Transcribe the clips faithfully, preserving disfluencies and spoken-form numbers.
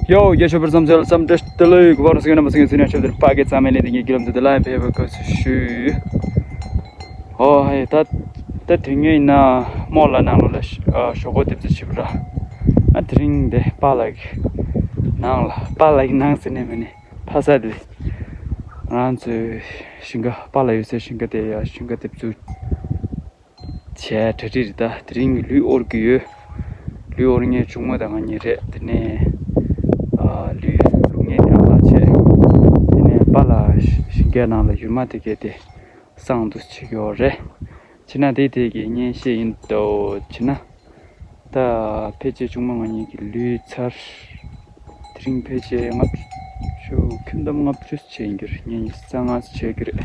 ཡོ། རྒྱ་ཤོ་པར་བསམ་ཚུལ་བསམ་བཀྲ་ཤིས་བདེ་ལེགས། གུ་བར་སོང་ན་མ་སོང་ཡོད་ཚུལ་ན་ཆབ་དེར་ཕ་གི་ཚང་མས་ལས་དེ་ངའི་སྐྱིད་ལམ་དུ་དེ་ལ་ཕེབས་པའི་སྐབས་སུ་ཞུ། ཨོ་ཧེ། ད་ད་དུས་ངན་ཡིན་ན་རྨོ་ལགས་ནང་ལོགས་ལ་ཞོག་ཁོག་འདེབས་རྩོད་བྱེད་པ་ར། ཨ་དེ་རིང་འདི་པཱ་ལགས་ནང་ལ་པཱ་ལགས་ནང་ཟེར་ནས་མིན་ནི་ཕ་ས་དེ་ང་ཚོའི་ཞིང་ཁ་པཱ་ལགས་ཡོད་སའི་ཞིང་ཁ་དེ་ཡ་ཞིང་ཁ་འདེབས་རྩོད་བྱས་གྲ་སྒྲིག་རེད། ད་དེ་རིང་ལུད་དབོར་གི་ཡོད། ལུད་དབོར་ངས་གཅུང་མོ་དང་ང་གཉིས་རེད། དེ་ནས་ཨ་ལུད་བླུག་ངས་ཡང་ལ་བྱས། དེ་ནས་པཱ་ལགས་ཞིང་ཁའི་ནང་ལ་ཡུར་མ་དེ་གས་དེ་སང་དུ་བྱེད་ཀྱི་ཡོད་རེད། བྱས་ན་དེ་དེ་གས་གཉེན་བཤད་ཡིན་དོ། བྱས་ན་ད་ཕལ་ཆེར་གཅུང་མོ་ང་གཉིས་ཀྱི་ལུད་ཚར། དེ་རིང་ཕལ་ཆེར་ལྔ་བཅུ་ཁྱོན་བསྡོམས་ལྔ་བཅུ་བྱས་ཡིན་རྒྱུ་རེད། ངས་ཉི་ཤུ་རྩ་ལྔ་བྱས་ཀྱི་རེད།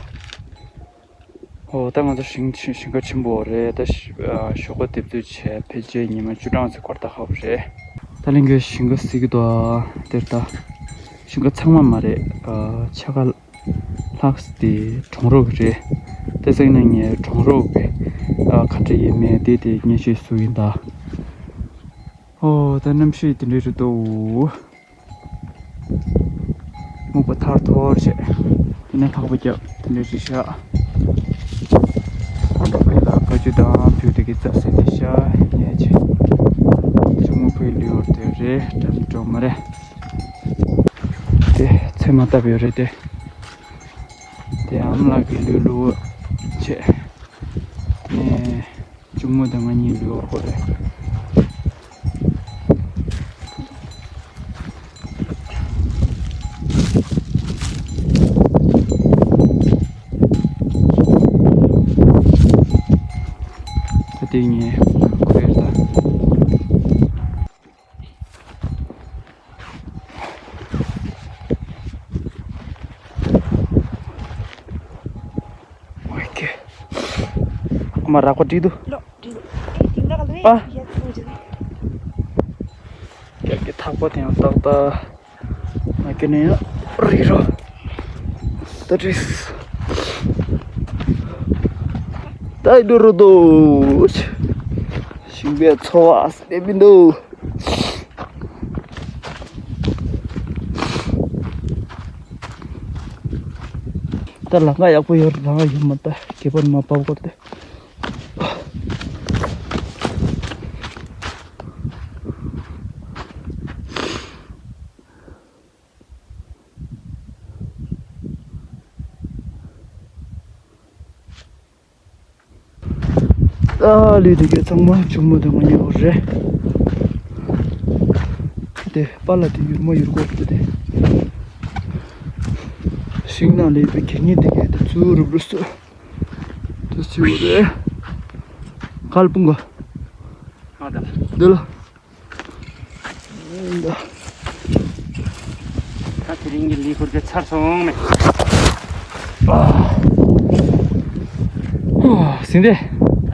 ཨོ་ད་ང་ཚོ་ཞིང་ཞིང་ཞིང་ཁ་ཆེན་པོ་རེད། ད་ཞོག་ཁོག་འདེབས་རྩོད་བྱས་ཕལ་ཆེར་ཉི་མ་བཅུ་གྲངས་ཙམ་འགོར་ད་ཧ་པོ་རེད། ད་ལན་གྱི་ཞིང་ཁ་ཟེར་གི་འདུག་ཨ། དེར་ད་ཞིང་ཁ་ཚང་མ་མ་རེད། ཨ་ཕྱེད་ཀ་ལྷག་དེ་གྲོང་རོགས་རེད། དེ་ཟེར་ན་ངས་གྲོང་རོགས་པའི་ཨ་ག་འདྲ་ཡིན་མིན་དེ་དེ་སྙན་ཞུ་ཞུ་ཡིན་ད། ཨོ་ད་གནམ་གཤིས་དེ་འདྲ་རེད་འདུག་སྨུག་པ་ཐར་ཐོར་བྱས། དེ་ནས་ལྷགས་པ་རྒྱབ་དེ་འདྲ་ཞིག་བཞག་དཔེ་ལ་ཀ་ཅུ་དང་བུ་དེ་གི་རྩྭ་ཟེར་དེ་བཞག་ཉལ་བྱས། གཅུང་མོ་བུའི་ལུས་འོར་དེ་རེད་འགྲམ་འགྲོ་མ་རེད། དེ་ཚེར་མ་བཏབ་ཡོད་རེད་དེ། དེ་ཨ་མ་ལགས་ཀྱི་ལུས་ལུ་བྱས། དེ་ནས། གཅུང་མོ་དང་ང་གཉིས་ལུས་འོར་གོ་རེད། ད་དེ་ངས་ཁོ་ཡར་ད། ཨོ་ཁེ། ཨ་མ་རག་པ་བྲིས་འདུག་ལོ། འདི་འདི་འདྲ་ག་ལེ། ཨ། ཡ་ཚོ་འདི། རྒྱབ་ཀྱི་ཐག་པ་དེ་ཡང་ཏག་ཏག་ང་ཀྱི་ནས་ཡང་རིག་རོ། ད་བྲིས། ད་འདི་རུ་འདུག་ཞིང་པའི་འཚོ་བ་ཟེར་མི་འདུག་ད་ལམ་ཁ་ཡག་པོ་ཡོད་རང་ཡོད་མ་ད་སྐེད་པ་མ་བབས་གོ་ཏེ། ཨ་ལུས་དེ་གས་ཚང་མ་གཅུང་མོ་དང་ང་གཉིས་འོར་རེད། དེ་པཱ་ལགས་དེ་ཡུར་མ་ཡུར་གོ་དེ་དེ། ཤིང་ནགས་ལས་པའི་གད་སྙིགས་དེ་གས་དེ་ཚུར་རུབ་རུབ་སུ། དེ་ཚུར་རེད། གལ་སྤུངས་ག་ང་ད་འདི་ལ། ད་དེ་རིང་གི་ལས་ཁུར་དེ་ཚར་སོང་ནས། ཟིན་ཏེ།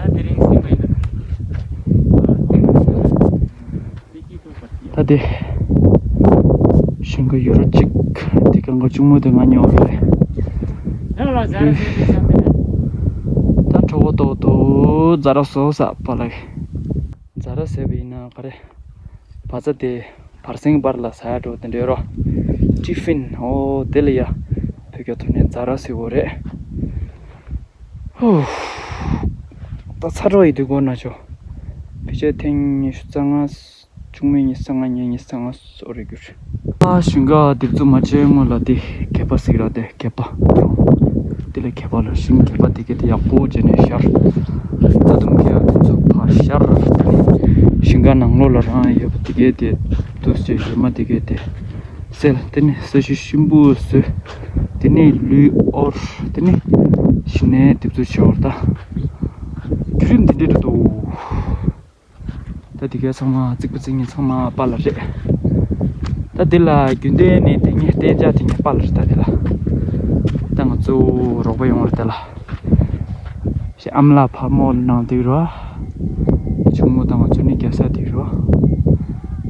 ད་དེ་རིང་ཟིན་པ་ཡིན་ད། ད་དེ། ཞིང་ཁ་ཡུར་གཅིག་དེ་གང་ག་གཅུང་མོ་དེ་ང་ཉོ་རེད། ད་གྲོགས་པོ་ཏོག་ཏོག་རྫ་ར་བཟོ་ས་པ་ལ། རྫ་ར་ཟེར་བ་ཡིན་ན་ག་རེ། བ་ཚྭ་དེ་བར་སེང་བར་ལ་ཟ་ཡ་འགྲོ་དེ་འདྲ་རོ། ཏི་ཕིན་ཨོ་དེ་ལ་ཡ། བོད་སྐད་ཐོག་ནས་རྫ་ར་ཟེར་བོ་རེད། ཧུ། ད་ཚ་དྲོ་ཡི་དུས་གོ་ན་ཆོ། ཕལ་ཆེར་ཐེངས་ཉི་ཤུ་རྩ་ལྔ། གཅུང་མོས་ཉི་ཤུ་རྩ་ལྔ་ངས་ཉི་ཤུ་རྩ་ལྔ་སོ་རེ་གྱུར། ཨ་ཞིང་ཁ་འདེབས་འཛུགས་མ་བྱས་སྔོན་ལ་དེ་གད་པ་ཟིག་ར་དེ། གད་པ། དེ་ལས་གད་པ་ལ་ཤིང་གད་པ་དེ་གས་དེ་ཡག་པོ་བྱས་ནས་ཤར། རྩྭ་ལྡུམ་གྱི་ཡ་དེ་ཚོ་ཕར་ཤར། དེ་ནས་ཞིང་ཁ་ནང་ལོགས་ལ་རང་ཡོད་པ་དེ་གས་དེ་དུས་ཚོད་ཡོད་མ་དེ་གས་དེ་སེལ། དེ་ནས་ས་གཞི་ཤིན་པོ་བཟོས། དེ་ནས་ལུད་དབོར། དེ་ནས་གཞི་ནས་འདེབས་འཛུགས་བྱས་པ་རེད་ད། བརྒྱུད་རིམ་དེ་འདྲ་རེད་འདུག་ད་དེ་གའི་ཚང་མ་རྩིག་པ་རྩིག་ཉིན་ཚང་མ་པཱ་ལགས་རེད། ད་དེ་ལ་རྒྱུན་ལྡན་ནས་དེ་ངའི་གཏན་འཇགས་དེ་ངའི་པཱ་ལགས་རེད། ད་དེ་ལ་ད་ང་ཚོ་རོགས་པ་ཡོང་རེད་ད་ལ། ཞེ་ཨ་མ་ལགས་ཕར་མོ་ནང་དེ་རོ། གཅུང་མོ་དང་ང་ཚོ་ནི་རྒྱལ་ས་དེ་རོ།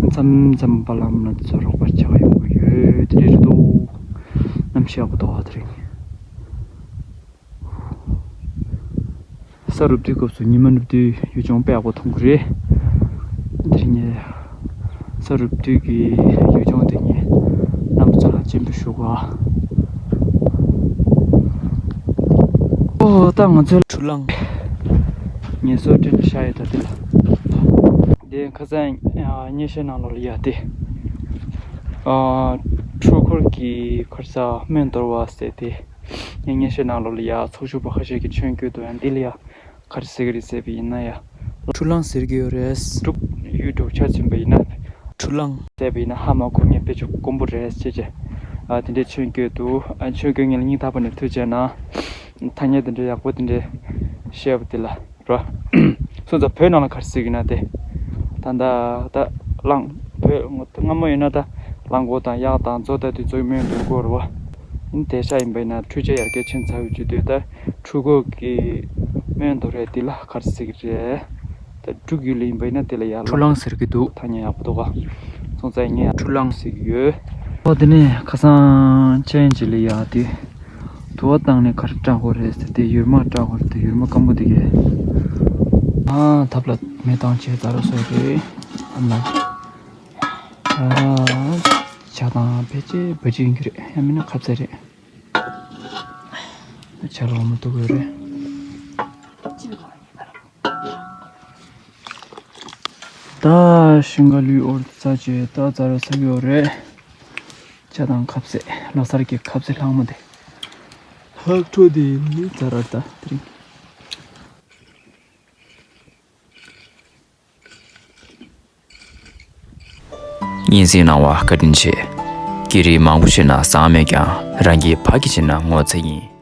མཚམས་མཚམས་པཱ་ལགས་ཨ་མ་ལགས་ཚོ་རོགས་པ་བྱེད་ག་ཡོང་གི་ཡོད། དེ་རེད་འདུག་གནམ་གཤིས་ཡག་པོ་འདུག་དེ་རིང་། ས་རུབ་དུས་སྐབས་སུ་ཉི་མ་ནུབ་དུས་ཡུལ་ལྗོངས་དཔེ་ཡག་པོ་མཐོང་གི་རེད། དེ་རིང་ངས་ས་རུབ་དུས་ཀྱི་ཡུལ་ལྗོངས་དེ་ངས་ སྤྱན་འབུལ་ཞུ་ག། ཨོ་ད་ང་ཚོའི་གྲུ་གླང་ངལ་གསོ་སྤྲད་ནས་བཞག་ཡོད་ད་དེ་ལ། དེ་ཁ་སང་ཨ་བརྙན་ཤེལ་ནང་ལོགས་ལ་ཡ་དེ། ཨ་འཕྲུལ་འཁོར་གྱི་ཁར་ས་སྨན་གཏོར་བ་ཟེར་དེ། ངས་བརྙན་ཤེལ་ནང་ལོགས་ལ་ཡ་ཚོགས་ཞུགས་པ་ཁ་ཤས་ཀྱིས་མཆན་བཀོད་འདུག་ཡང་འདི་ལ་ཡ། ག་རེ་ཟེར་གི་རེད་ཟེར་བ་ཡིན་ན་ཡ། འཕྲུལ་གླང་ཟེར་གི་ཡོད་རེད། འབྲུག་ཡུལ་འབྲུག་ཆ་ཚུན་པ་ཡིན་ན། འཕྲུལ་གླང་ཟེར་བ་ཡིན་ན་ཧ་མ་གོ་ངས་དཔེ་ཆ་དཀོན་པོ་རེད་ཅེས་བྱས། ཨ་དེ་འདྲའི་མཆན་བཀོད་འདུག་ཨ་མཆན་བཀོད་མཁན་ལ་སྙིང་ཐག་པ་ནས་ཐུགས་རྗེ་གནང་། ཐ་སྙད་དེ་འདྲའི་ཡག་པོ་དེ་འདྲའི་བཤད་པ་དེ་ལ་རོ། སོང་ཙང་བོད་ནང་ལ་ག་རེ་ཟེར་གི་ན་དེ། ད་ད་ད་གླང་བོད་སྔ་མོ་ཡིན་ན་ད་གླང་མགོ་དང་གཡག་དང་མཛོ་ད་དེ་ཚོའི་སྨན་འདུག་གོ་རོ། དེང་སང་ཡིན་པ་ཡིན་ན་འཕྲུལ་ཆས་ཡར་རྒྱས་ཕྱིན་ཚར་བའི་བརྒྱུད་དེ་ད་འཕྲུལ་འཁོར་གྱི་སྨན་གཏོར་རེད། དེ་ལ་ག་རེ་ཟེར་གི་རེད། ད་འབྲུག་ཡུལ་ལ་ཡིན་པ་ཡིན་ན་དེ་ལ་ཡར་འཕྲུལ་གླང་ཟེར་གི་འདུག་ཐ་སྙད་ཡག་པོ་འདུག་ག་སོང་ཙང་ངས་ཡང་འཕྲུལ་གླང་ཟེར་གི་ཡོད། ཨོ་དེ་ནས་ཁ་སང་ཅན་ཇི་ལ་ཡ་དེ་དུ་བ་བཏང་ནས་ག་རེ་སྐྲག་དགོས་རེད་ཟེར་དེ་ཡུར་མ་སྐྲག་དགོས་རེད། དེ་ཡུར་མ་སྐམ་པོ་དེ་གས། ཨ་ཐབ་ལ་མེ་བཏང་བྱས་ད་རུ་སོ་རེད། ཨ་ན། ཨ་ཇ་དང་ཕལ་ཆེར་བ་ཅིག་ཡིན་གྱི་རེད། ཡང་མིན་ན་ཁ་ཟས་རེད། ཇ་ལ་འོ་མ་བཏུ་དགོས་རེད། ད་ཤིང་ཁ་ལུད་འོར་ཚ་བྱས་ད་ཛ་ར་ཟ་གི་ཡོད་རེད། ཇ་དང་ཁ་ཟས་ལོ་གསར་གྱི་ཁ་ཟས་ལྷག་མ་དེ། ལྷག་འཕྲོ་དེ་ནི་ཛ་ར་ད་དེ་རིང་། སྙན་སེང་གནང་བ་བཀའ་དྲིན་ཆེ། སྐད་རིགས་མང་པོ་ཤེས་ན་བཟང་མེད་ཀྱང་རང་གི་ཕ་གི་བྱས་ན་ངོ་ཚ་ཡིན།